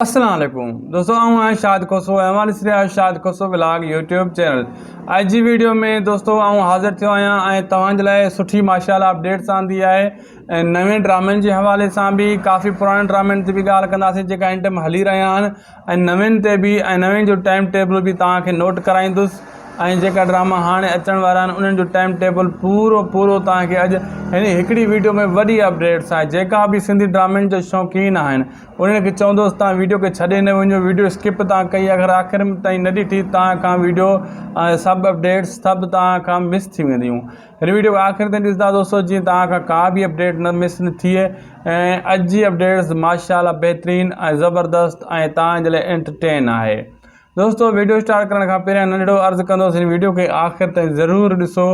السلام عليڪم دوستو آئون آهيان شاهد کوسو ۽ اوهان ڏسي رهيا آهيو Shahid Khoso vlog YouTube channel اڄ جي ويڊيو ۾ دوستو آئون حاضر ٿيو آهيان ۽ توهان جي لاء سٺي ماشاءالله اپڊيٽس آندي آهي ۽ نوين ڊرامن جي حوالي سان به ڪافي پراڻن ڊرامن تي به ڳالهه ڪنداسين جيڪا هن ٽائيم هلي رهيا آهن ۽ نوين تي به ۽ نوين جو ٽائيم ٽيبل به توهان کي نوٽ ڪرائيندس ۽ جيڪا ڊراما هاڻي اچڻ وارا آهن انهن جو ٽائيم ٽيبل پورو پورو توهان کي اڄ يعني هڪڙي ويڊيو ۾ وڏي اپڊيٽس آهي جيڪا به سنڌي ڊرامن جو شوقين آهن انهن کي چوندوس تان ويڊيو کي ڇڏي نه وڃو ويڊيو اسڪپ تان ڪئي اگر آخر تائين نه ڏٺي تان کان ويڊيو ۽ سڀ اپڊيٽس سڀ تان کان مس ٿي وينديون هن ويڊيو کي آخر تائين ڏسندا دوستو جيئن تان کان ڪا به اپڊيٽ نه مس نه ٿئي ۽ اڄ جي اپڊيٽس ماشاءالله بهترين ۽ زبردست ۽ تان جي لاء انٽرٽين آهي دوستو ويڊيو اسٽارٽ ڪرڻ کان پهريان ننڍڙو عرض ڪندوس هن ويڊيو کي آخر تائين ضرور ڏسو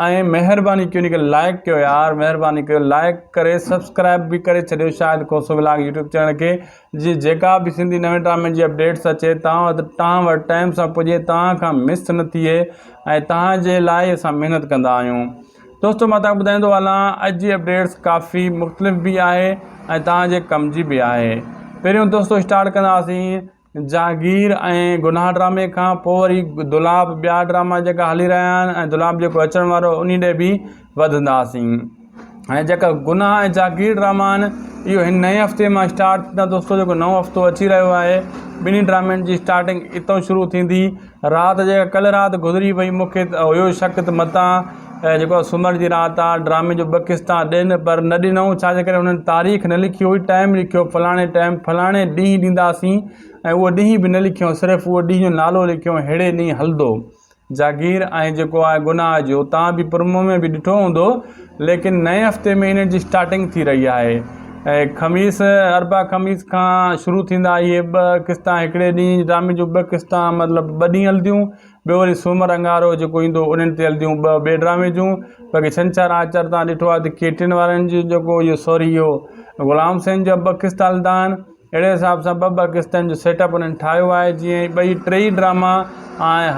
۽ مهرباني ڪيو ان کي لائڪ ڪيو يار مهرباني ڪيو لائڪ ڪري سبسڪرائب به ڪري ڇڏيو Shahid Khoso vlog YouTube channel کي جي جيڪا به سنڌي نوين ڊرامن جي اپڊيٽس اچي تان وٽ تان وٽ ٽائيم سان پڄي تان کان مس نه ٿئي ۽ تان جي لاء اسان محنت ڪندا آهيون دوستو مان تان ٻڌائيندو هلان اڄ جي اپڊيٽس ڪافي مختلف به آهي ۽ تان جي ڪم جي به آهي پهريون دوستو اسٽارٽ ڪنداسين جهانگير ۽ گناهه ڊرامي کان پوء وري دولاب ٻيا ڊراما جيڪا هلي رهيا آهن ۽ دولاب جيڪو اچڻ وارو انهي ڏي به وڌنداسين ۽ جيڪا گناهه ۽ جاگير ڊراما آهن اهو هن نئين هفتي مان اسٽارٽ ٿيندا دوستو جيڪو نئون هفتو اچي رهيو آهي ٻنهي ڊرامن جي اسٽارٽنگ اتان شروع ٿيندي رات جيڪا ڪلهه رات گذري وئي مون کي ته هيو شڪ ته متان جيڪو آهي سومر جي رات آهي ڊرامي جو ٻه قسطا ڏين پر نه ڏنائون ڇا جي ڪري هنن تاريخ نه لکي هئي ٽائيم لکيو فلاڻي ٽائيم فلاڻي ڏينهن ڏينداسين ۽ اهو ڏينهن به نه لکيو صرف اهو ڏينهن جو نالو لکيو ههڙي ڏينهن هلندو جاگير ۽ جيڪو آهي گناهه جو تان به پرمو ۾ به ڏٺو هوندو ليڪن نئين هفتي ۾ انهن جي اسٽارٽنگ ٿي رهي آهي ۽ خميس اربع خميس کان شروع ٿيندا اهي ٻه قسطا هڪڙي ڏينهن ڊرامي جون ٻه قسطا مطلب ٻه ڏينهن هلنديون ٻيو وري سومر اڱارو جيڪو ايندو انهن تي هلنديون ٻه ٻئي ڊرامي جون باقي ڇنڇر آچر تان ڏٺو آهي ته ڪي ٽين وارن جو جيڪو اهو سوري اهو غلام حسين جا ٻه قسطا هلندا آهن اهڙي حساب سان ٻه ٻه قسطن جو سيٽ اپ انهن ٺاهيو آهي جيئن ٻئي ٽئي ڊراما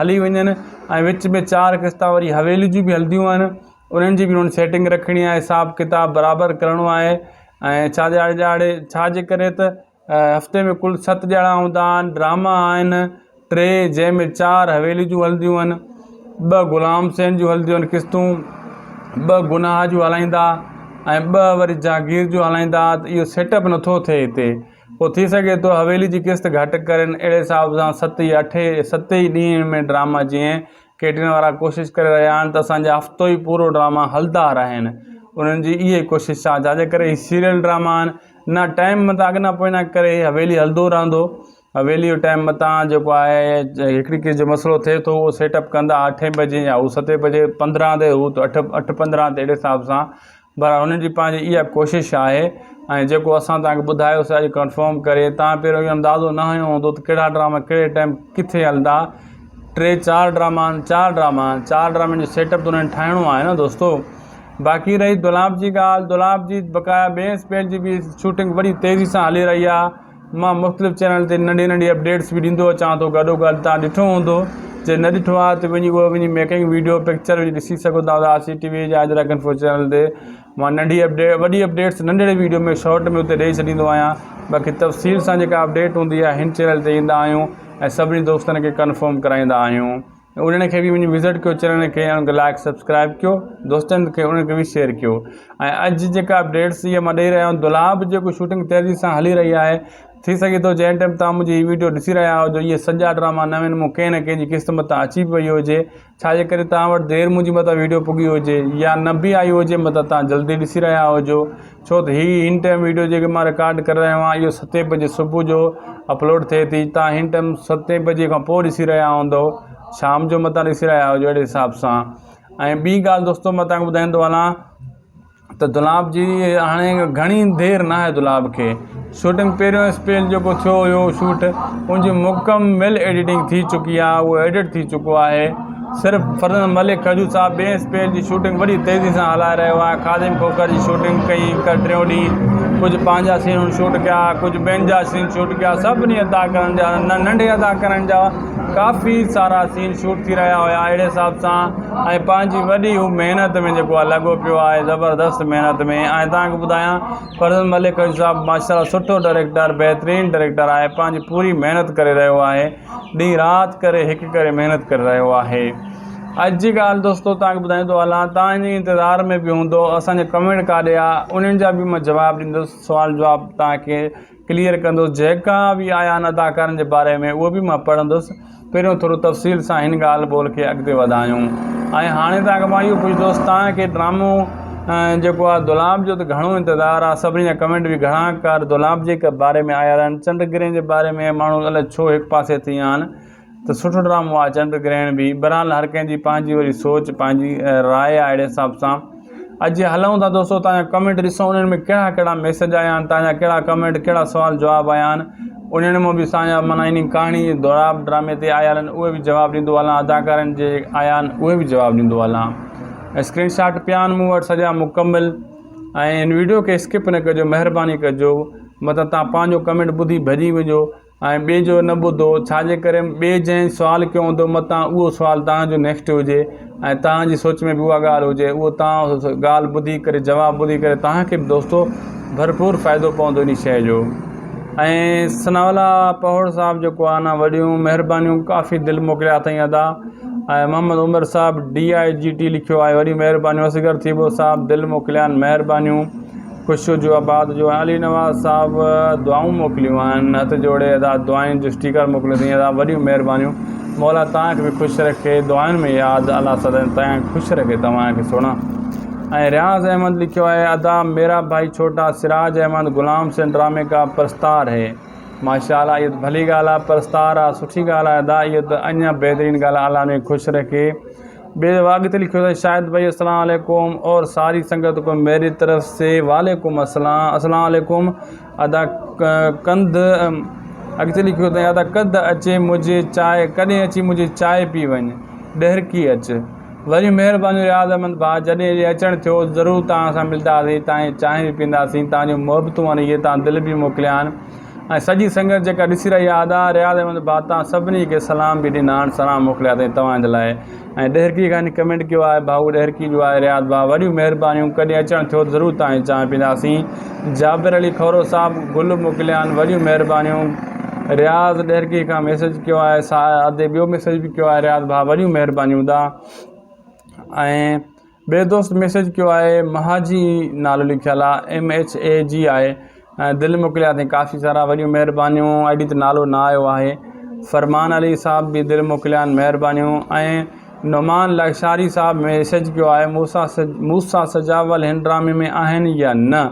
هلي وڃن ۽ وچ ۾ چار قسطا وري حويلي جون به هلنديون آهن انهن جي به انهن سيٽنگ رکڻي آهي حساب ڪتاب برابر ڪرڻو آهي ۽ ڇا ڏياڙي ڏياڙي ڇا جي ڪري ته هفتي ۾ ڪل ست ڏياڙا هوندا آهن ڊراما آهن ٽي جنهن ۾ چار حويلي جون هلنديون آهن ٻه غلام حسين جون هلنديون آهن قسطون ٻه گناهه جون هلائيندا ۽ ٻه وري جهانگير جون هلائيندا ته اهو سيٽ اپ نٿو ٿئي هتي پوء ٿي سگهي ٿو حويلي جي قسط گهٽ ڪرين اهڙي حساب سان ست يا اٺ ست ئي ڏينهن ۾ ڊراما جيئن ڪيٽين وارا ڪوشش ڪري رهيا آهن ته اسان جا هفتو ئي پورو ڊراما هلندا رهن انهن جي اهي ڪوشش آهي جنهن جي ڪري هي سيريل ڊراما آهن نه ٽائيم متان اڳنا پوئنا ڪري حويلي هلندو رهندو حويلي جو ٽائيم متان جيڪو آهي هڪڙي قسم جو مسئلو ٿئي ٿو اهو سيٽ اپ ڪندا اٺين بجي يا هو ستين بجي پندرهن تي هو ته اٺ اٺ پندرهن تي اهڙي حساب سان بهرحال هنن جي پنهنجي اها ڪوشش آهي ۽ جيڪو اسان توهان کي ٻڌايو سو اڄ ڪنفرم ڪري توهان پهريون اهو اندازو نه هنيو هوندو ته ڪهڙا ڊراما ڪهڙي ٽائيم ڪٿي هلندا ٽي چار ڊراما آهن چار ڊراما آهن چار ڊرامن جو سيٽ اپ ته انهن ٺاهڻو آهي نه دوستو باقي رهي دولاب جي ڳالهه دولاب جي بقايا ٻئي اسپيل جي به شوٽنگ وڏي تيزي سان هلي رهي آهي مان مختلف چينل تي ننڍي ننڍي اپڊيٽس به ڏيندو اچان ٿو گڏو گڏ تان ڏٺو هوندو جي نه ڏٺو آهي ته وڃي اهو وڃي ميڪنگ ويڊيو پڪچر وڃي ڏسي سگهو ٿا آر سي ٽي وي جا اجرڪ انفو چينل تي مان ننڍي اپڊيٽ وڏي اپڊيٽس ننڍڙي ويڊيو ۾ شارٽ ۾ اتي ڏئي ڇڏيندو آهيان باقي تفصيل سان جيڪا اپڊيٽ هوندي آهي هن چينل تي ايندا آهيون ۽ سڀني دوستن کي ڪنفرم ڪرائيندا آهيون انهن کي به وڃي وزٽ ڪيو چينل کي ۽ ان کي لائڪ سبسڪرائب ڪيو دوستن کي انهن کي به شيئر ڪيو ۽ اڄ جيڪا اپڊيٽس هي مان ڏئي رهيو آهيان دولاب جيڪو شوٽنگ تيزي سان هلي رهي آهي ٿي سگهي ٿو جنهن ٽائيم تان منهنجي هي ويڊيو ڏسي رهيا هجو اهي سڄا ڊراما نوين مون ڪنهن نه ڪنهن جي قسط متان اچي به وئي هجي ڇا جي ڪري تان وٽ دير منهنجي متان ويڊيو پڳي هجي يا نه به آئي هجي متان تان جلدي ڏسي رهيا هجو ڇو ته هي هن ٽائيم ويڊيو جيڪي مان رڪارڊ ڪري رهيو آهيان اهو ستين بجي صبح جو اپلوڊ ٿئي ٿي تان هن ٽائيم ستين بجي کان پوء ڏسي رهيا هوندو شام جو متان ڏسي رهيا هجو اهڙي حساب سان ۽ ٻي ڳالهه دوستو مان تان کي ٻڌائيندو هلان ته دولاب جي هاڻي گهڻي دير نه آهي دولاب کي شوٽنگ پهريون اسپيل جيڪو ٿيو هيو شوٽ ان جي مڪمل ايڊيٽنگ ٿي چڪي آهي اهو ايڊٽ ٿي چڪو آهي صرف فرزند ملڪ کجو صاحب ٻئين اسپيل جي شوٽنگ وڏي تيزي سان هلائي رهيو آهي خادم کوکر جي شوٽنگ ڪئي هڪ ٽيون ڏينهن ڪجهه پنهنجا سين هن شوٽ ڪيا ڪجهه ٻين جا سين شوٽ ڪيا سڀني اداڪارن جا ننڍي اداڪارن جا ڪافي سارا سين شوٽ ٿي رهيا هيا اهڙي حساب سان ۽ پنهنجي وڏي هو محنت ۾ جيڪو آهي لڳو پيو آهي زبردست محنت ۾ ۽ توهان کي ٻڌايان فرزند ملڪ صاحب ماشاء الله سٺو ڊائريڪٽر بهترين ڊائريڪٽر آهي پنهنجي پوري محنت ڪري رهيو آهي ڏينهن رات ڪري هڪ ڪري محنت ڪري رهيو آهي اڄ جي ڳالهه دوستو توهان کي ٻڌائيندو هلان توهان جي انتظار ۾ به هوندو اسان جا ڪمينٽ ڪاڏي آ انهن جا به مان جواب ڏيندس سوال جواب توهان کي ڪليئر ڪندس جيڪا به آيا آهن اداڪارن جي باري ۾ اهو به مان پڙهندس پهريون ٿورو تفصيل سان هن ڳالهه ٻولهه کي اڳتي وڌايون ۽ هاڻي توهان کي مان اهو پڇندس توهان کي ڊرامو جيڪو آهي دولاب جو ته گهڻو انتظار آهي سڀني جا ڪمينٽ به گهڻا ڪار دولاب جي باري ۾ آيا آهن چنڊ گرهن جي باري ۾ ماڻهو الائي ڇو هڪ پاسي ٿي ويا آهن ته سٺو ڊرامو آهي چنڊ گرهڻ به بهرحال هر ڪنهن جي پنهنجي وري سوچ پنهنجي راء آهي اهڙي حساب سان اڄ هلون ٿا دوستو تان جا ڪمينٽ ڏسون انهن ۾ ڪهڙا ڪهڙا ميسج آيا آهن تان جا ڪهڙا ڪمينٽ ڪهڙا سوال جواب آيا آهن انهن مان به اسان جا معنيٰ انهي ڪهاڻي دوراب ڊرامي تي آيل آهن اهي به جواب ڏيندو هلان اداڪارن جي آيا آهن اهي به جواب ڏيندو هلان اسڪرين شاٽ پيا آهن مون وٽ سڄا مڪمل ۽ هن ويڊيو کي اسڪپ نه ڪجو مهرباني ڪجو متان تان پنهنجو ڪمينٽ ٻڌي ڀڄي وڃو ۽ ٻئي جو نه ٻڌو ڇاجي ڪري ٻئي جنهن سوال ڪيو هوندو متان اهو سوال توهان جو نيڪسٽ هجي ۽ توهان جي سوچ ۾ به اها ڳالهه هجي اهو توهان ڳالهه ٻڌي ڪري جواب ٻڌي ڪري توهان کي به دوستو ڀرپور فائدو پوندو ان شيء جو ۽ ثناء الله پهوڙ صاحب جيڪو آهي نه وڏيون مهربانيون ڪافي دل موڪليا اٿئي ادا ۽ محمد عمر صاحب ڊي I جي ٽي لکيو آهي وڏيون مهربانيون اصغر ٿيٻو صاحب دل موڪليا آهن مهربانيون خوش هجو آباد هجو علي نواز صاحب دعائون موڪليون آهن هٿ جوڙي ادا دعائن جو اسٽيڪر موڪليو اٿئي ادا وڏيون مهربانيون مولا توهان کي به خوش رکي دعائن ۾ ياد الله سدائين توهان کي خوش رکي توهان کي سهڻا ۽ رياض احمد لکيو آهي ادا ميرا ڀائي ڇوٽا سراج احمد غلام حسين ڊرامي کا پرستار هي ماشاء الله اهو ته ڀلي ڳالهه آهي پرستار آهي سٺي ڳالهه آهي ادا اهو ته اڃا بهترين ڳالهه آهي الله ان کي خوش رکي ٻئي دفعا اڳتي لکيو اٿس شاهد ڀائي السلام عليڪم اور ساري سنگت کو ميري طرف سي وعليڪم السلام السلام عليڪم ادا ڪنڌ اڳتي لکيو اٿئي ادا ڪد اچي مجھي چائي ڪڏهن اچي مجھي چائي پي وڃ ڏهرڪي اچ وري مهرباني رياض احمد ڀاء جڏهن جي اچڻ ٿيو ضرور توهان سان ملداسين تان چانهه به پينداسين توهان جون محبتون آهن اهي توهان دل به موڪليا آهن ۽ سڄي سنگت جيڪا ڏسي رهي آهي ادا رياض احمد ڀاء توهان سڀني کي سلام به ڏنا آهن سلام موڪليا اٿئي توهان جي لاء ۽ ڏهرڪي کان ڪمينٽ ڪيو آهي ڀائو ڏهرڪي جو آهي رياض ڀاء وڏيون مهربانيون ڪڏهن اچڻ ٿيو ضرور توهان جي چانهه پينداسين جابر علي کورو صاحب گل موڪليا آهن وڏيون مهربانيون رياض ڏهرڪي کان ميسج ڪيو آهي سا ادي ٻيو ميسج به ڪيو آهي رياض ڀاء وڏيون مهربانيون ادا ۽ ٻئي دوست ميسيج ڪيو آهي مهاجي نالو لکيل آ ايم ايڇ اي جي آهي ۽ دل موڪليا اٿئي ڪافي سارا وڏيون مهربانيون I D تي نالو نه آيو آهي فرمان علي صاحب به دل موڪليا آهن مهربانيون ۽ نعمان لاشاري صاحب ميسيج ڪيو آهي موسا موسا سجاول هن ڊرامي ۾ آهن يا نه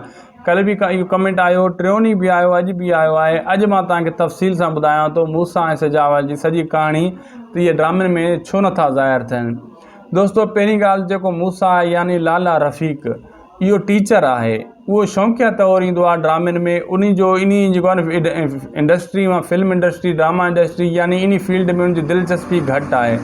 ڪلهه به اهو ڪمينٽ آيو ٽيون ڏينهن به آيو اڄ به آيو آهي اڄ مان توهان کي تفصيل سان ٻڌايان ٿو موسا ۽ سجاول جي سڄي ڪهاڻي ته اهي ڊرامن ۾ ڇو نٿا ظاهر ٿين دوستو پهرين ڳالهه جيڪو موسيٰ آهي يعني لالا رفيق اهو ٽيچر آهي اهو شوقيه طور ايندو آهي ڊرامن ۾ انهي جو انهي جيڪو آهي نه انڊسٽري مان فلم انڊسٽري ڊراما انڊسٽري يعني انهي فيلڊ ۾ ان جي دلچسپي گهٽ آهي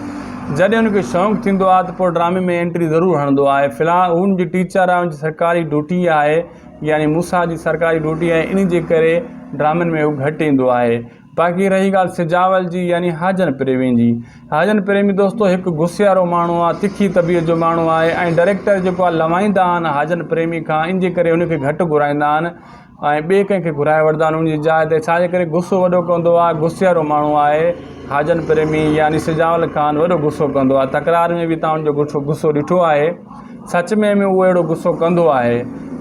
جڏهن ان کي شوق ٿيندو آهي ته پوء ڊرامي ۾ انٽري ضرور هڻندو آهي في الحال هو ان جي ٽيچر آهي ان جي سرڪاري ڊيوٽي آهي يعني موسيٰ جي سرڪاري ڊيوٽي آهي انهي جي ڪري ڊرامن ۾ هو گهٽ ايندو آهي باقي رهي ڳالهه سجاول جي يعني حاجن پريمي جي. حاجن پريمي دوستو هڪ غصيارو ماڻهو آ، تکي طبيعت جو ماڻهو آهي ۽ ڊئريڪٽر جيڪو آ لوائيندا آهن حاجن پريمي کان ان جي ڪري ان کي گهٽ گهرائيندا آهن ۽ ٻئي ڪنهن کي گهرائي وٺندا آهن ان جي جاء تي ڇا جي ڪري غصو وڏو ڪندو آ غصيارو ماڻهو آهي حاجن پريمي يعني سجاول خان وڏو غصو ڪندو آ تڪرار ۾ به تان ان جو غصو ڏٺو آهي. سچ ۾ ۾ اهو اهڙو غصو ڪندو آهي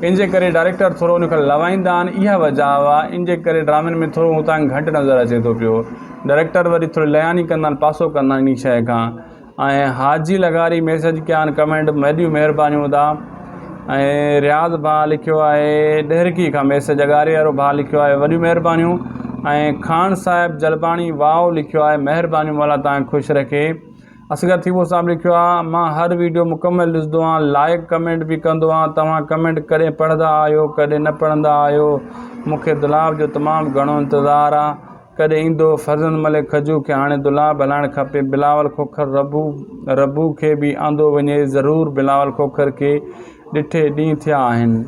ان جي ڪري ڊائريڪٽر ٿورو ان کي لوائيندا آهن اها وجه آهي ان جي ڪري ڊرامن ۾ ٿورو اتان گهٽ نظر اچي ٿو پيو ڊائريڪٽر وري ٿوري لياني ڪندا آهن پاسو ڪندا آهن ان شيء کان ۽ حاجي لغاري ميسج ڪيا آهن ڪمينٽ وڏيون مهربانيون ادا ۽ رياض ڀاء لکيو آهي ڏهرڪي کان ميسج اڳاري وارو ڀاء لکيو آهي وڏيون مهربانيون ۽ خان صاحب جلباڻي واء لکيو آهي مهربانيون مولا تان خوش رکي اصغر ٿيٻو صاحب لکيو آ مان هر ويڊيو مڪمل ڏسندو آهيان لائيڪ ڪمينٽ به ڪندو آهيان توهان ڪمينٽ ڪڏهن پڙهندا آهيو ڪڏهن نه پڙهندا آهيو مون کي دولاب جو تمام گهڻو انتظار آ ڪڏهن ايندو فرزند ملڪ کجو کي هاڻي دولاب هلائڻ کپي بلاول کوکر ربو ربو کي به آندو وڃي ضرور بلاول کوکر کي ڏٺي ڏينهن ٿيا آهن.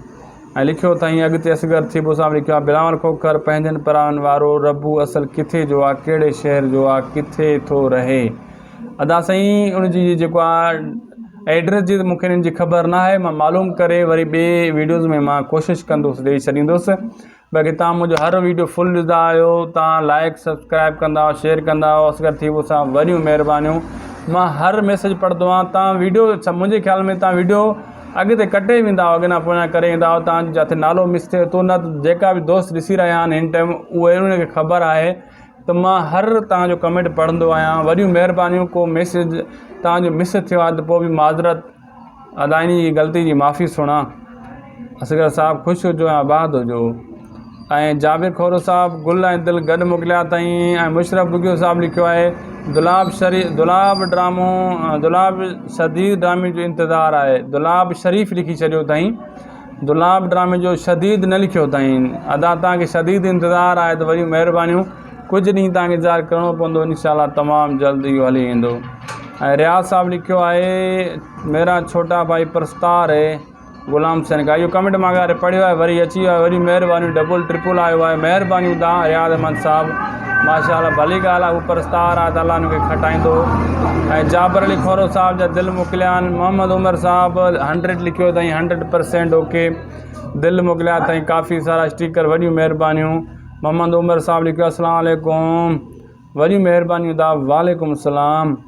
۽ لکيو اٿائين اڳتي اصغر ٿيٻو صاحب لکيو آهي بلاول کوکر پنهنجن پراون وارو ربو اصل ڪٿي جو آ ڪهڙي شهر جو آ ڪٿي ٿو رهي ادا سائين ان جي جيڪو آ ايڊريس جي مونکي ان جي خبر نه آهي مان معلوم ڪري وري ٻي ويڊيوز ۾ مان ڪوشش ڪندس ڏئي ڇڏيندس باقي تان منهنجو هر ويڊيو فل ڏسندا آهيو تان لائڪ سبسڪرائب ڪندا آهيو شيئر ڪندا آهيو اصغر ٿيٻو صاحب وڏيون مهربانيون مان هر ميسج پڙهندو آهيان تان ويڊيو منهنجي خيال ۾ تان ويڊيو اڳتي ڪٽي ويندا هئا اڳنا پويان ڪري ايندا هئا تان جو جاٿي نالو مس ٿئي ٿو نه ته جيڪا به دوست ڏسي رهيا آهن هن ٽائيم اهي انهن کي خبر آهي ته مان هر تان جو ڪمينٽ پڙهندو آهيان وڏيون مهربانيون ڪو ميسج تان جو مس ٿيو آهي ته پوء به معذرت ادا انهي جي غلطي جي معافي سڻا اصغر صاحب خوش هجو ۽ آباد هجو ۽ جابر کورو صاحب گل ۽ دل گڏ موڪليا اٿائين ۽ مشرف ٻگهيو صاحب لکيو آهي دولاب شريف دولاب ڊرامو دولاب شديد ڊرامي جو انتظار آهي دولاب شريف لکي ڇڏيو اٿائين دولاب ڊرامي جو شديد نه لکيو اٿائين ادا تان کي شديد انتظار آهي ته وري مهربانيون ڪجهه ڏينهن تان کي انتظار ڪرڻو پوندو انشاء الله تمام جلد اهو هلي ايندو ۽ رياض صاحب لکيو آهي ميرا ڇوٽا ڀائي پرستار هي غلام حسين کا اهو ڪمينٽ مان اڳاري پڙهيو آهي وري اچي ويو آهي وڏي مهربانيون ڊبل ٽرپل آيو آهي مهربانيون دا رياض احمد صاحب ماشاء الله ڀلي ڳالهه آهي هو پرستار آهي ته الله هن کي کٽائيندو ۽ جابر علي کورو صاحب جا دل موڪليا آهن محمد عمر صاحب هنڊريڊ لکيو اٿائين هنڊريڊ پرسينٽ اوڪي دل موڪليا اٿائين ڪافي سارا اسٽيڪر وڏيون مهربانيون محمد عمر صاحب لکيو السلام عليڪم وڏيون مهربانيون دا وعليڪم السلام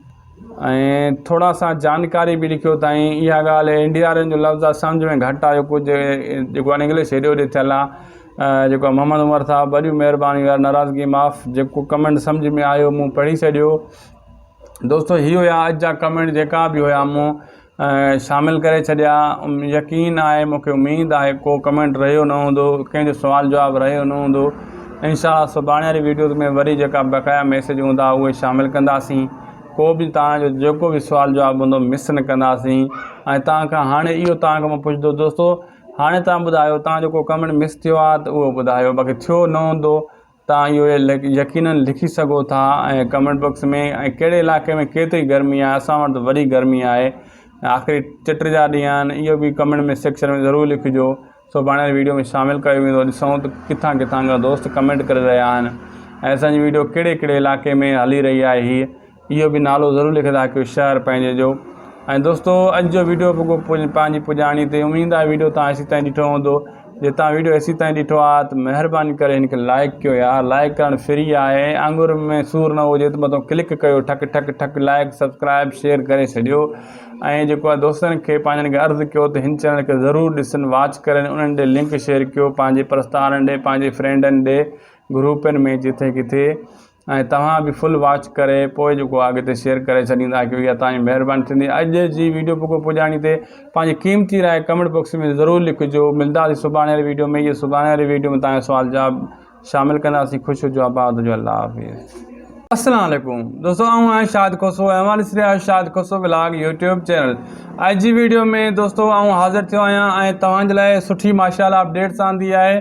۽ ٿورا سا جانڪاري به لکيو اٿائين اها ڳالهه انڊيا وارن جو لفظ آهي سمجهه ۾ گهٽ آيو ڪجهه جيڪو آهي انگلش هيڏي هوڏي ٿيل آهي جيڪو محمد عمر صاحب وڏيون مهربانيون يار ناراضگي معاف جيڪو ڪمينٽ سمجهه ۾ آيو مون پڙهي ڇڏيو دوستو هي هيا اڄ جا ڪمينٽ جيڪا به هيا مون شامل ڪري ڇڏيا يقين آهي مون کي اميد آهي ڪو ڪمينٽ رهيو نه هوندو ڪنهن جو سوال جواب رهيو نه هوندو انشاء الله سڀاڻي واري ويڊيوز ۾ وري جيڪا بقايا ميسيج هوندا اهي شامل ڪنداسين ڪو به توهان جو جيڪو به سوال جواب هوندو مس نه ڪنداسين ۽ توهان کان هاڻي اهو توهان کان مان پڇندو دوستو هاڻي توهان ٻڌايو توهان جو ڪو ڪمينٽ مس ٿيو آهي ته اهو ٻڌايو باقي ٿيو نه هوندو توهان اهو يقينن لکي سگهو ٿا ۽ ڪمينٽ باڪس ۾ ۽ ڪهڙي علائقي ۾ ڪيتري گرمي آهي اسان وٽ ته وڏي گرمي آهي آخري چٽ جا ڏينهن آهن اهو به ڪمينٽ ۾ سيڪشن ۾ ضرور لکجو سڀاڻي واري ويڊيو ۾ شامل ڪيو ويندو ڏسون ته ڪٿان ڪٿان جا دوست ڪمينٽ ڪري رهيا آهن ۽ اسان جي ويڊيو ڪهڙي ڪهڙي علائقي ۾ هلي رهي آهي هي اهو به نالو ضرور لکندا ڪيو شهر پنهنجي جو ۽ دوستو اڄ جو ويڊيو پڳو پنهنجي پڄاڻي تي اميد آهي ويڊيو تان ايسي تائين ڏٺو هوندو جي تان ويڊيو ايسي تائين ڏٺو آهي ته مهرباني ڪري هن کي لائڪ ڪيو يار لائڪ ڪرڻ فري آهي آڱر ۾ سور نه هجي ته متو ڪلڪ ڪيو ٺڪ ٺڪ ٺڪ لائڪ سبسڪرائب شيئر ڪري ڇڏيو ۽ جيڪو آهي دوستن کي پنهنجن کي عرض ڪيو ته هن چينل کي ضرور ڏسن واچ ڪرن انهن ڏي لنڪ شيئر ڪيو پنهنجي پرستارن ڏي پنهنجي فرينڊن ڏي گروپن ۾ جٿي ڪٿي ۽ توهان به فل واچ ڪري پوء جيڪو اڳتي شيئر ڪري ڇڏيندا ڪيو اها توهان جي مهرباني ٿيندي اڄ جي ويڊيو پڪو پڄاڻي تي پنهنجي قيمتي راء ڪمينٽ باڪس ۾ ضرور لکجو ملنداسين سڀاڻي واري ويڊيو ۾ اهي سڀاڻي واري ويڊيو ۾ توهان سوال جواب شامل ڪنداسين خوش هجو آباد هجو الله حافظ. السلام عليڪم دوستو آئون آهيان شاهد کوسو ۽ اوهان ڏسي رهيا آهيو Shahid Khoso vlog YouTube channel اڄ جي ويڊيو ۾ دوستو آئون حاضر ٿيو آهيان ۽ توهان جي لاء سٺي ماشاءالله اپڊيٽس آندي آهي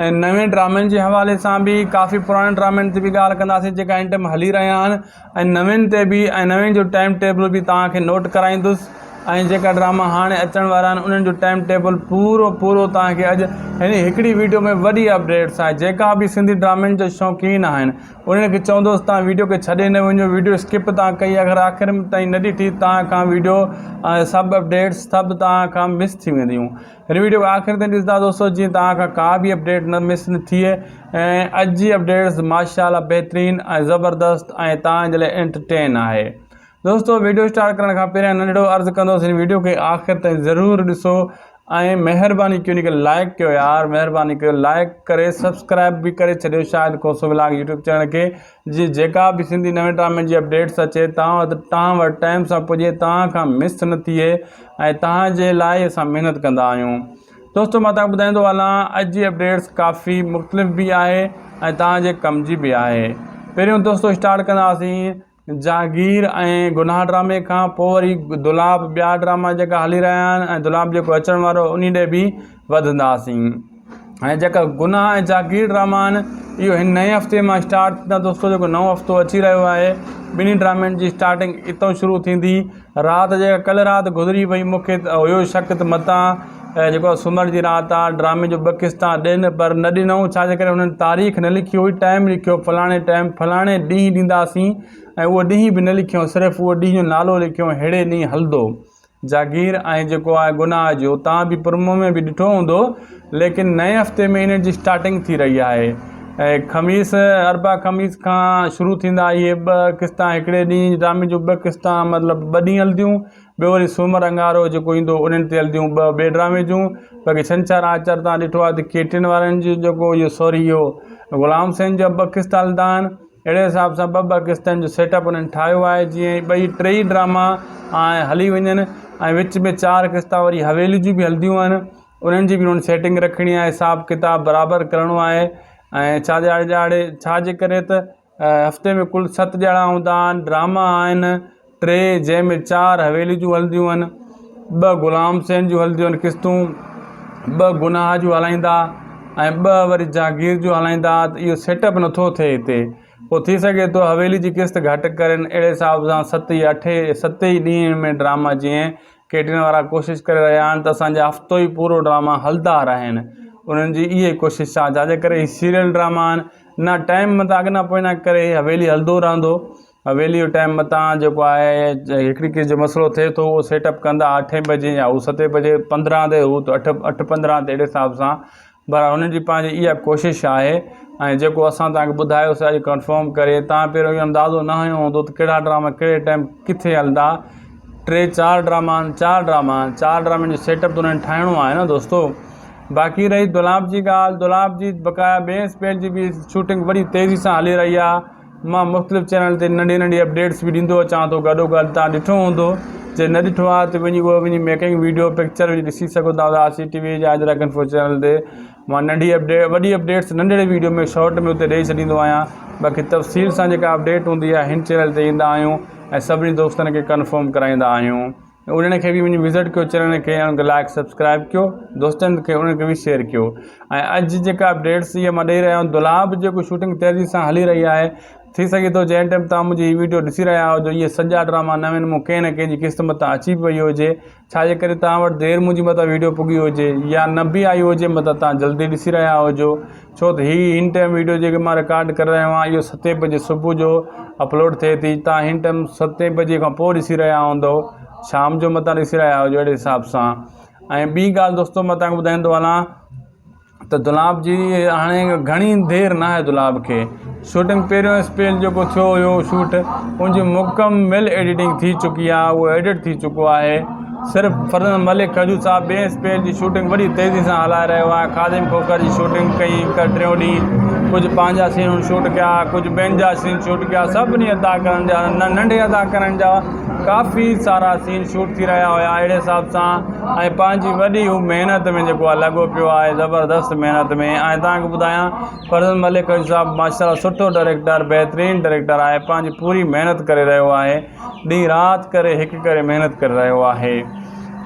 ۽ نوين ڊرامن جي حوالي سان به ڪافي پراڻن ڊرامن تي به ڳالهه ڪنداسين جيڪا هن ٽائيم هلي رهيا آهن ۽ نوين تي به ۽ نوين جو ٽائيم ٽيبل به توهان کي نوٽ ڪرائيندس ۽ جيڪا ڊراما هاڻي اچڻ وارا آهن انهن جو ٽائيم ٽيبل پورو پورو توهان کي اڄ هن هڪڙي ويڊيو ۾ وڏي اپڊيٽس آهي جيڪا به سنڌي ڊرامن جو شوقين آهن انهن کي چوندس توهان ويڊيو کي ڇڏي نه وڃو ويڊيو اسڪپ توهان ڪئي اگر آخر تائين نه ڏٺي توهان کان ويڊيو سڀ اپڊيٽس سڀ توهان کان مس ٿي وينديون هن ويڊيو کي آخر تائين ڏسندا دوستو جيئن توهان کان ڪا به اپڊيٽ نه مس نه ٿئي ۽ اڄ جي اپڊيٽس ماشاء الله بهترين ۽ زبردست ۽ توهان جي لاء انٽرٽين آهي دوستو ويڊيو اسٽارٽ ڪرڻ کان پهريان ننڍڙو عرض ڪندوس هن ويڊيو کي آخر تائين ضرور ڏسو ۽ مهرباني ڪيو ان کي لائڪ ڪيو يار مهرباني ڪيو لائڪ ڪري سبسڪرائب به ڪري ڇڏيو Shahid Khoso vlog YouTube channel کي جي جيڪا به سنڌي نوين ڊرامن جي اپڊيٽس اچي توهان وٽ توهان وٽ ٽائيم سان پڄي توهان کان مس نه ٿئي ۽ توهان جي لاء اسان محنت ڪندا آهيون دوستو مان توهان کي ٻڌائيندو هلان اڄ جي اپڊيٽس ڪافي مختلف به آهي ۽ توهان جي ڪم جي به آهي پهريون دوستو اسٽارٽ ڪنداسين جهانگير ۽ گناهه ڊرامي کان پوء وري دولاب ٻيا ڊراما جيڪا هلي رهيا آهن ۽ دولاب جيڪو اچڻ وارو انهي ڏي به وڌنداسين ۽ جيڪا گناهه ۽ جاگير ڊراما آهن اهو هن نئين هفتي مان اسٽارٽ ٿيندا دوستو جيڪو نئون هفتو اچي رهيو آهي ٻنهي ڊرامن جي اسٽارٽنگ اتان شروع ٿيندي رات جيڪا ڪل رات گذري وئي مونکي ته هيو شڪ ته متان جيڪو آهي سومر جي رات آ ڊرامي جو ٻه قسطا ڏين پر نه ڏنائون ڇا جي ڪري انهن تاريخ نه لکي هئي ٽائيم لکيو فلاڻي ٽائيم فلاڻي ڏينهن ڏينداسين ۽ اهو ڏينهن به نه لکيو صرف اهو ڏينهن جو نالو لکيو ههڙي ڏينهن هلندو جاگير ۽ جيڪو آهي گناهه جو تان به پرمو ۾ به ڏٺو هوندو ليڪن نئين هفتي ۾ انهن جي اسٽارٽنگ ٿي رهي آهي ۽ خميس اربع خميس کان شروع ٿيندا اهي ٻه قسطا هڪڙي ڏينهن ڊرامي جون ٻه قسطا مطلب ٻه ڏينهن هلنديون ٻيو وري سومر اڱارو جيڪو ايندو انهن تي هلنديون ٻه ٻئي ڊرامي جون باقي ڇنڇر آچر تان ڏٺو آهي ته ڪيٽين وارن جو جيڪو اهو سوري اهو غلام حسين جا ٻه قسطا هلندا آهن اهڙي حساب سان ٻه ٻه قسطن جو سيٽ اپ انهن ٺاهيو آهي جيئن ٻئي ٽيئي ڊراما هلي وڃن ۽ وچ ۾ چار قسطا وري حويلي جون به هلنديون آهن انهن جي به انهن سيٽنگ رکڻي آهي حساب ڪتاب برابر ڪرڻو آهي ۽ ڇا ڏهاڙي ڏهاڙي ڇا جي ڪري ته هفتي ۾ ڪل ست ڏهاڙا هوندا آهن ڊراما آهن ٽي جنهن ۾ چار حويلي جون هلنديون آهن ٻه غلام حسين جون هلنديون آهن قسطون ٻه گناهه جون هلائيندا ۽ ٻه وري جهانگير جون هلائيندا ته اهو سيٽ اپ نٿو ٿئي هتي پوء ٿي سگهي ٿو حويلي جي قسط گهٽ ڪرين اهڙي حساب سان ست يا اٺ ست ئي ڏينهن ۾ ڊراما جيئن ڪيٽين وارا ڪوشش ڪري رهيا آهن ته اسان جا هفتو ئي پورو ڊراما هلندا رهن انهن جي اهي ڪوشش آهي جنهن جي ڪري هي سيريل ڊراما آهن نه ٽائيم متان اڳنا پوئنا ڪري حويلي هلندو رهندو حويلي جو ٽائيم متان جيڪو آهي هڪڙي قسم جو مسئلو ٿئي ٿو اهو سيٽ اپ ڪندا اٺين بجي يا هو ستين بجي پندرهن تي هو ته اٺ اٺ پندرهن تي اهڙي حساب سان بهرحال هنن جي پنهنجي اها ڪوشش آهي ۽ جيڪو اسان توهان کي ٻڌايو سو اڄ ڪنفرم ڪري توهان پهريون اهو اندازو نه هنيو هوندو ته ڪهڙا ڊراما ڪهڙي ٽائيم ڪٿي هلندا ٽي چار ڊراما آهن چار ڊراما آهن چار ڊرامن جو سيٽ اپ ته انهن ٺاهڻو آهي نه دوستو باقي رهي دولاب جي ڳالهه دولاب جي بقايا ٻئي اسپيل جي به شوٽنگ وڏي تيزي سان هلي رهي آهي مان مختلف چينل تي ننڍي ننڍي اپڊيٽس به ڏيندو اچان ٿو گڏو گڏ تان ڏٺو هوندو جي نه ڏٺو آهي ته وڃي اهو وڃي ميڪنگ ويڊيو پڪچر وڃي ڏسي سگهو ٿا آر سي ٽي وي جا اجرڪ انفو چينل تي مان ننڍي اپڊيٽ وڏي اپڊيٽس ننڍڙي ويڊيو ۾ شارٽ ۾ اتي ڏئي ڇڏيندو آهيان باقي تفصيل سان جيڪا اپڊيٽ هوندي آهي هن چينل تي ايندا آهيون ۽ سڀني دوستن کي ڪنفرم ڪرائيندا آهيون انهن کي به وڃي وزٽ ڪيو چينل کي ۽ انکي لائڪ سبسڪرائب ڪيو دوستن کي انهن کي به شيئر ڪيو ۽ اڄ جيڪا اپڊيٽس هي مان ڏئي رهيو آهيان دولاب جيڪو شوٽنگ تيزي سان هلي رهي آهي ٿي سگهي ٿو جنهن ٽائيم تان منهنجي هي ويڊيو ڏسي رهيا هجو اهي سڄا ڊراما نوين مون ڪنهن نه ڪنهن جي قسط متان اچي به وئي هجي ڇا جي ڪري تان وٽ دير منهنجي متان ويڊيو پڳي هجي يا نه به آئي هجي متان تان جلدي ڏسي رهيا هجو ڇو ته هي هن ٽائيم ويڊيو جيڪي مان رڪارڊ ڪري رهيو آهيان اهو ستين بجي صبح جو اپلوڊ ٿئي ٿي تان هن ٽائيم ستين بجي کان پوء ڏسي رهيا هوندو شام جو متان ڏسي رهيا هجو اهڙي حساب سان ۽ ٻي ڳالهه دوستو مان تانکي ٻڌائيندو هلان ته دولاب جي هاڻي گهڻي دير نه آهي دولاب کي شوٽنگ پهريون اسپيل جيڪو ٿيو هيو شوٽ ان جي مڪمل ايڊيٽنگ ٿي چڪي آهي اهو ايڊٽ ٿي چڪو آهي صرف فرزند ملڪ کجو صاحب ٻئين اسپيل جي شوٽنگ وڏي تيزي سان هلائي رهيو آهي خادم کوکر جي شوٽنگ ڪئي هڪ ٽيون ڏينهن ڪجهه پنهنجا سين هن شوٽ ڪيا ڪجهه ٻين جا سين شوٽ ڪيا سڀني اداڪارن جا ننڍي اداڪارن جا ڪافي سارا سين شوٽ ٿي رهيا هيا اهڙي حساب سان ۽ پنهنجي وڏي هو محنت ۾ جيڪو آهي لڳو پيو آهي زبردست محنت ۾ ۽ توهان کي ٻڌايان فرزند ملڪ کجو صاحب ماشاء الله سٺو ڊائريڪٽر بهترين ڊائريڪٽر آهي پنهنجي پوري محنت ڪري رهيو آهي ڏينهن رات ڪري هڪ ڪري محنت ڪري رهيو آهي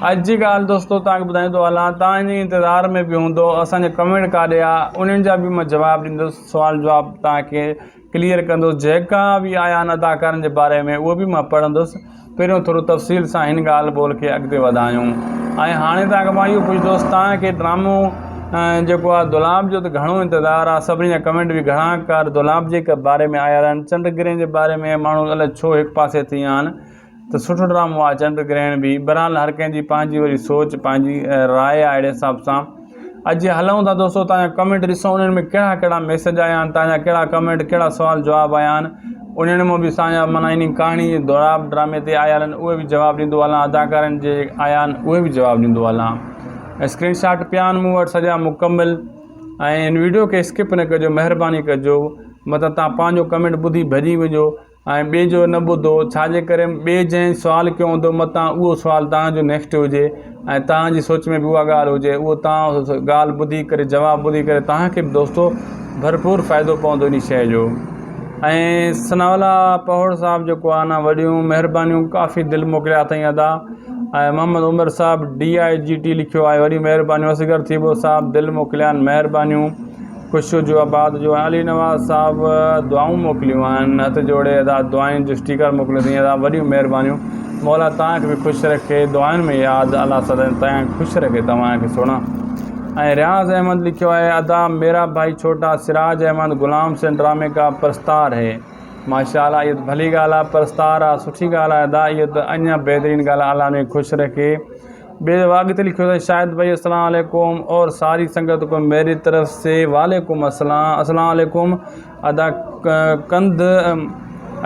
اڄ جي ڳالهه دوستو توهان کي ٻڌائيندو هلان توهان جي انتظار ۾ به هوندو اسان جا ڪمينٽ ڪاڏي آ انهن جا به مان جواب ڏيندس سوال جواب توهان کي ڪليئر ڪندس جيڪا به آيا آهن اداڪارن جي باري ۾ اهو به مان پڙهندس پهريون ٿورو تفصيل سان هن ڳالهه ٻولهه کي اڳتي وڌايون ۽ هاڻي توهان کي مان اهو پڇندس توهان کي ڊرامو جيڪو آهي دولاب جو ته گهڻو انتظار آهي سڀني جا ڪمينٽ به گهڻا ڪار دولاب جي باري ۾ آيا آهن چنڊ گرهن جي باري ۾ ماڻهو الائي ڇو هڪ پاسي ٿي ويا آهن ته سٺو ڊرامو آهي چنڊ گرهڻ به بهرحال هر ڪنهن جي پنهنجي وري سوچ پنهنجي راء آهي اهڙي حساب سان اڄ هلون ٿا دوستو تان جا ڪمينٽ ڏسون انهن ۾ ڪهڙا ڪهڙا ميسج آيا آهن تان جا ڪهڙا ڪمينٽ ڪهڙا سوال جواب آيا آهن انهن مان به اسان جا معنيٰ انهي ڪهاڻي جي دوراب ڊرامي تي آيل آهن اهي به جواب ڏيندو هلان اداڪارن جي آيا آهن اهي به جواب ڏيندو هلان اسڪرين شاٽ پيا آهن مون وٽ سڄا مڪمل ۽ هن ويڊيو کي اسڪپ نه ڪجو مهرباني ڪجو متان تان پنهنجو ڪمينٽ ٻڌي ڀڄي وڃو ۽ ٻئي جو نه ٻڌو ڇاجي ڪري ٻئي جنهن سوال ڪيو هوندو متان اهو سوال توهان جو نيڪسٽ هجي ۽ توهان جي سوچ ۾ به اها ڳالهه هجي اهو توهان ڳالهه ٻڌي ڪري جواب ٻڌي ڪري توهان کي به دوستو ڀرپور فائدو پوندو ان شيء جو ۽ ثناء الله پهوڙ صاحب جيڪو آهي نه وڏيون مهربانيون ڪافي دل موڪليا اٿئي ادا ۽ محمد عمر صاحب ڊي I جي ٽي لکيو آهي وڏيون مهربانيون اصغر ٿيٻو صاحب دل موڪليا آهن مهربانيون. خوش هجو آباد هجو ۽ علي نواز صاحب دعائون موڪليون آهن هٿ جوڙي ادا دعائن جو اسٽيڪر موڪليو اٿئي ادا وڏيون مهربانيون مولا توهان کي به خوش رکي دعائن ۾ ياد الله سدائين توهان کي خوش رکي توهان کي سهڻا ۽ رياض احمد لکيو آهي ادا ميرا ڀائي ڇوٽا سراج احمد غلام حسين ڊرامي ڪا پرستار هي ماشاء الله اهو ته ڀلي ڳالهه آهي پرستار آهي سٺي ڳالهه آهي ادا اهو ته اڃا بهترين ڳالهه آهي الله انهي کي خوش رکي ٻئي دفعا اڳتي لکيو اٿس شاهد ڀائي السلام عليڪم اور ساري سنگت کو ميري طرف سي وعليڪم السلام السلام عليڪم ادا ڪنڌ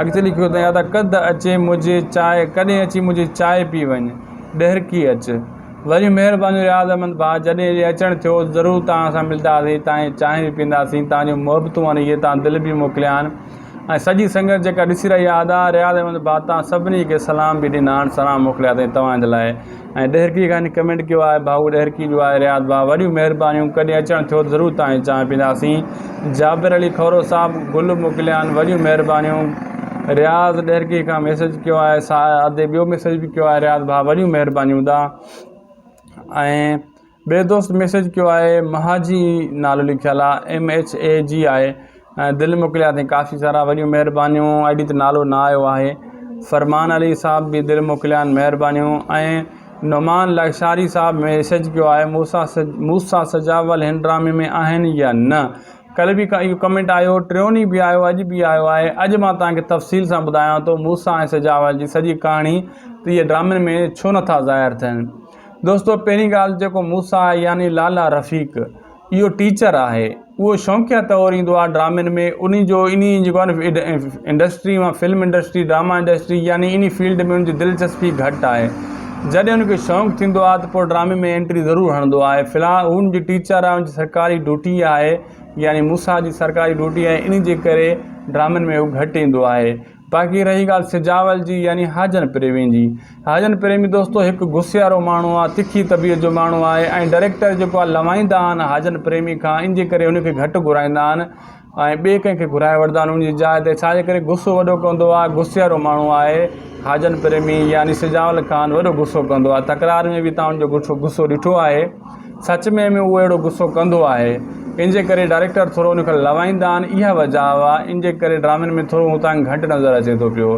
اڳتي لکيو اٿئي ادا ڪد اچي منهنجي چاء ڪڏهن اچي منهنجي چاء پي وڃ ڏهرڪي اچ وري مهربانيون رياض احمد ڀاء جڏهن جي اچڻ ٿيو ضرور توهان سان ملداسين تان چانهه به پينداسين توهان جون محبتون آهن اهي توهان دل به موڪليا آهن ۽ سڄي سنگت جيڪا ڏسي رهي آهي ادا رياض احمد ڀاء توهان سڀني کي سلام به ڏنا آهن سلام موڪليا اٿئي توهان جي لاء ۽ ڏهرڪي کان ڪمينٽ ڪيو آهي ڀائو ڏهرڪي جو آهي رياض ڀاء وڏيون مهربانيون ڪڏهن اچڻ ٿيو ته ضرور توهان جي چانهه پينداسين جابر علي کورو صاحب گل موڪليا آهن وڏيون مهربانيون رياض ڏهرڪي کان ميسج ڪيو آهي سا ادي ٻيو ميسج به ڪيو آهي رياض ڀاء وڏيون مهربانيون ادا ۽ ٻئي دوست ميسج ڪيو آهي مهاجي نالو لکيل آهي ايم ايڇ اي جي آهي ۽ دل موڪليا اٿئي ڪافي سارا وڏيون مهربانيون I D تي نالو نه آيو آهي فرمان علي صاحب به دل موڪليا آهن مهربانيون ۽ نعمان لاشاري صاحب ميسج ڪيو آهي موسا موسا سجاول هن ڊرامي ۾ آهن يا نه ڪلهه به اهو ڪمينٽ آيو ٽيون ڏينهن به آيو اڄ به آيو آهي اڄ مان توهان کي تفصيل سان ٻڌايان ٿو موسا ۽ سجاول جي سڄي ڪهاڻي ته اهي ڊرامن ۾ ڇو نٿا ظاهر ٿين دوستو پهرين ڳالهه جيڪو موسيٰ آهي يعني لالا رفيق اهو ٽيچر آهي اهو شوقيه طور ايندو آهي ڊرامن ۾ انهي جو انهي جيڪو آهي نه انڊسٽري مان فلم انڊسٽري ڊراما انڊسٽري يعني انهي فيلڊ ۾ ان جي دلچسپي گهٽ آهي جڏهن ان کي شوق ٿيندو آهي ته پوء ڊرامي ۾ انٽري ضرور هڻندو آهي في الحال هو ان جي ٽيچر آهي ان جي سرڪاري ڊيوٽي آهي يعني موسيٰ جي سرڪاري ڊيوٽي آهي انهي جي ڪري ڊرامن ۾ هو گهٽ ايندو آهي باقي رهي ڳالهه سجاول جي يعني حاجن پريمي جي. حاجن پريمي دوستو هڪ غصيارو ماڻهو آ، تکي طبيعت جو ماڻهو آهي ۽ ڊئريڪٽر جيڪو آ لوائيندا آهن حاجن پريمي کان ان جي ڪري ان کي گهٽ گهرائيندا آهن ۽ ٻئي ڪنهن کي گهرائي وٺندا آهن ان جي جاء تي ڇا جي ڪري غصو وڏو ڪندو آ غصيارو ماڻهو آهي حاجن پريمي يعني سجاول خان وڏو غصو ڪندو آ تڪرار ۾ به تان ان جو غصو ڏٺو آهي. سچ ۾ ۾ اهو اهڙو غصو ڪندو آهي ان جي ڪري ڊائريڪٽر ٿورو ان کي لوائيندا آهن اها وجه آهي ان جي ڪري ڊرامن ۾ ٿورو هتان گهٽ نظر اچي ٿو پيو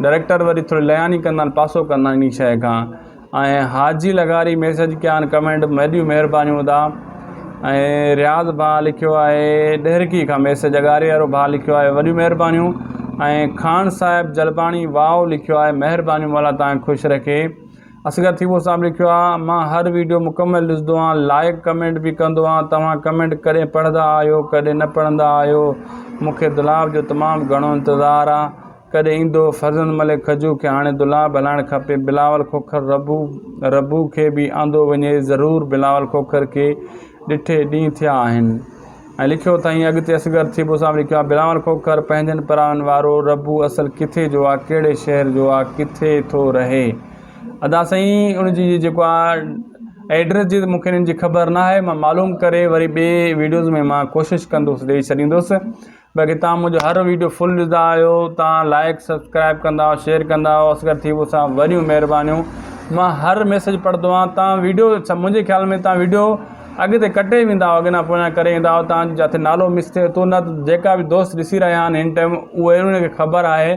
ڊائريڪٽر وري ٿوري لياني ڪندا آهن پاسو ڪندا آهن ان شيء کان ۽ حاجي لغاري ميسج ڪيا آهن ڪمينٽ وڏيون مهربانيون ادا ۽ رياض ڀاء لکيو آهي ڏهرڪي کان ميسج اڳاري وارو ڀاء لکيو آهي وڏيون مهربانيون ۽ خان صاحب جلباڻي واء لکيو آهي مهربانيون مولا تان خوش رکي اصغر ٿيٻو صاحب لکيو آ مان هر ويڊيو مڪمل ڏسندو آهيان لائيڪ ڪمينٽ به ڪندو آهيان توهان ڪمينٽ ڪڏهن پڙهندا آهيو ڪڏهن نه پڙهندا آهيو مونکي دولاب جو تمام گهڻو انتظار آ ڪڏهن ايندو فرزند ملڪ کجو کي هاڻي دولاب هلائڻ کپي بلاول کوکر ربو ربو کي به آندو وڃي ضرور بلاول کوکر کي ڏٺي ڏينهن ٿيا آهن ۽ لکيو اٿائين اڳتي اصغر ٿيٻو صاحب لکيو آهي بلاول کوکر پنهنجن پراون وارو ربو اصل ڪٿي جو آ ڪهڙي شهر جو آ ڪٿي ٿو رهي ادا سائين ان جي جيڪو آ ايڊريس جي مون کي ان جي خبر نه آهي مان معلوم ڪري وري ٻي ويڊيوز ۾ مان ڪوشش ڪندس ڏئي ڇڏيندس باقي تان منهنجو هر ويڊيو فل ڏسندا آهيو تان لائڪ سبسڪرائب ڪندا آهيو شيئر ڪندا آهيو اصغر ٿيٻو صاحب وڏيون مهربانيون مان هر ميسج پڙهندو آهيان تان ويڊيو منهنجي خيال ۾ تان ويڊيو اڳتي ڪٽي ويندا هئا اڳنا پويان ڪري ايندا هئا تان جاٿي نالو مس ٿئي ٿو نه ته جيڪا به دوست ڏسي رهيا آهن هن ٽائيم اهي انهن کي خبر آهي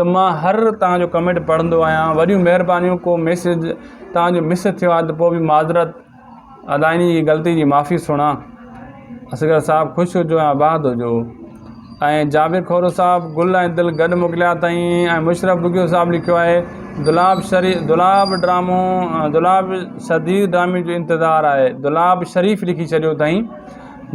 ته مان هر تان جو ڪمينٽ پڙهندو آهيان وڏيون مهربانيون ڪو ميسج تان جو مس ٿيو آهي ته پوء به معذرت ادا انهي جي غلطي جي معافي سڻا اصغر صاحب خوش هجو ۽ آباد هجو ۽ جابر کورو صاحب گل ۽ دل گڏ موڪليا اٿائين ۽ مشرف ٻگهيو صاحب لکيو آهي دولاب شريف دولاب ڊرامو دولاب شديد ڊرامي جو انتظار آهي دولاب شريف لکي ڇڏيو اٿائين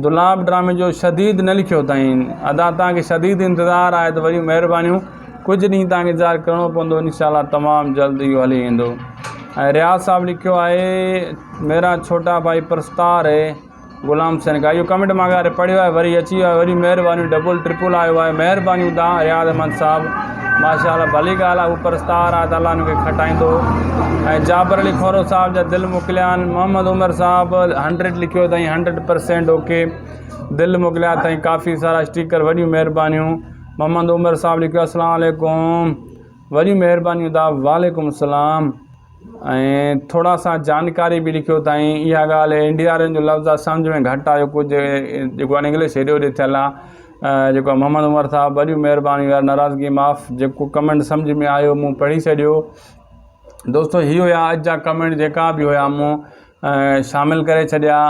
دولاب ڊرامي جو شديد نه لکيو اٿائين ادا تان کي شديد انتظار آهي ته وڏيون مهربانيون ڪجهه ڏينهن تان کي انتظار ڪرڻو پوندو انشاء الله تمام جلد اهو هلي ايندو ۽ رياض صاحب لکيو آهي ميرا ڇوٽا ڀائي پرستار هي غلام حسين کا اهو ڪمينٽ مان اڳاري پڙهيو آهي وري اچي ويو آهي وري مهربانيون ڊبل ٽرپل آيو آهي مهربانيون تان رياض احمد صاحب ماشاء الله ڀلي ڳالهه آهي هو پرستار آهي ته الله ان کي کٽائيندو ۽ جابر علي کورو صاحب جا دل موڪليا آهن محمد عمر صاحب هنڊريڊ لکيو اٿائين هنڊريڊ پرسينٽ اوڪي دل موڪليا اٿائين ڪافي سارا اسٽيڪر وڏيون مهربانيون محمد عمر صاحب لکيو السلام عليڪم وڏيون مهربانيون دا وعليڪم السلام. ۽ ٿورا سا جانڪاري به لکيو اٿائين اها ڳالهه انڊيا وارن جو لفظ آهي سمجهه ۾ گهٽ آيو ڪجهه جيڪو آهي انگلش هيڏي هوڏي ٿيل آهي جيڪو محمد عمر صاحب وڏيون مهربانيون يار ناراضگي معاف جيڪو ڪمينٽ سمجهه ۾ آيو مون پڙهي ڇڏيو دوستو هي هيا اڄ جا ڪمينٽ جيڪا به هيا مون شامل ڪري ڇڏيا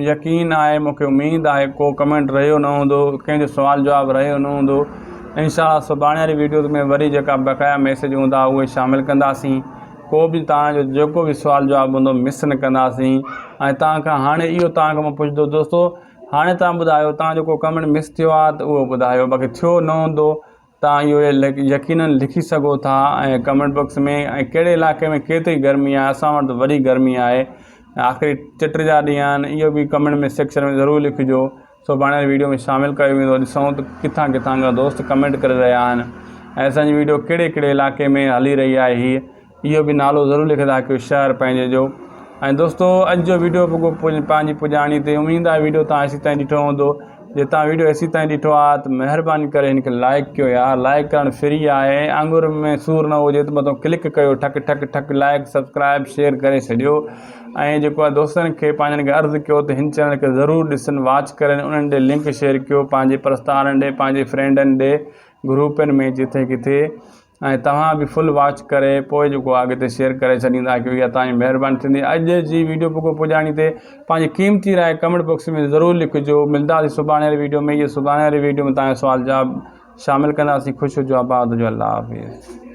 يقين آهي مونکي اميد آهي ڪو ڪمينٽ رهيو نه هوندو ڪنهن جو سوال جواب رهيو نه هوندو انشاء الله سڀاڻي واري ويڊيوز ۾ وري جيڪا بقايا ميسيج هوندا اهي شامل ڪنداسين ڪو به توهان جو جيڪو به سوال جواب هوندو مس نه ڪنداسين ۽ توهان کان هاڻي اهو توهان کان مان پڇندو دوستو هاڻي توهان ٻڌايو توهان جو ڪو ڪمينٽ مس ٿيو آهي ته اهو ٻڌايو باقي ٿيو نه هوندو توهان اهو يقينن لکي سگهو ٿا ۽ ڪمينٽ باڪس ۾ ۽ ڪهڙي علائقي ۾ ڪيتري گرمي آهي اسان وٽ ته وڏي گرمي آهي آخري چٽ جا ڏينهن آهن اهو به ڪمينٽ ۾ سيڪشن ۾ ضرور لکجو سڀاڻي واري ويڊيو ۾ شامل ڪيو ويندو ڏسون ته ڪٿان ڪٿان کان دوست ڪمينٽ ڪري رهيا آهن ۽ اسان جي ويڊيو ڪهڙي ڪهڙي علائقي ۾ هلي رهي آهي هي اهو به نالو ضرور لکندا ڪيو شهر پنهنجي جو ۽ دوستو اڄ جو ويڊيو پڳو پنهنجي پڄاڻي تي اميد آهي ويڊيو تان ايسي تائين ڏٺو هوندو جي تان ويڊيو ايسي تائين ڏٺو آهي ته مهرباني ڪري هن کي لائڪ ڪيو يار لائڪ ڪرڻ فري آهي آڱر ۾ سور نه هجي ته متو ڪلڪ ڪيو ٺڪ ٺڪ ٺڪ لائڪ سبسڪرائب شيئر ڪري ڇڏيو ۽ جيڪو آهي دوستن کي پنهنجن کي عرض ڪيو ته هن چينل کي ضرور ڏسن واچ ڪرن انهن ڏي لنڪ شيئر ڪيو پنهنجي پرستارن ڏي پنهنجي فرينڊن ڏي گروپن ۾ جٿي ڪٿي ۽ توهان به فل واچ ڪري پوء جيڪو اڳتي شيئر ڪري ڇڏيندا ڪيو اها توهان جي مهرباني ٿيندي اڄ جي ويڊيو پڳو پڄاڻي تي پنهنجي قيمتي راء ڪمينٽ باڪس ۾ ضرور لکجو ملنداسين سڀاڻي واري ويڊيو ۾ اهي سڀاڻي واري ويڊيو ۾ توهان جو سوال جواب شامل ڪنداسين خوش هجو آباد هجو الله حافظ.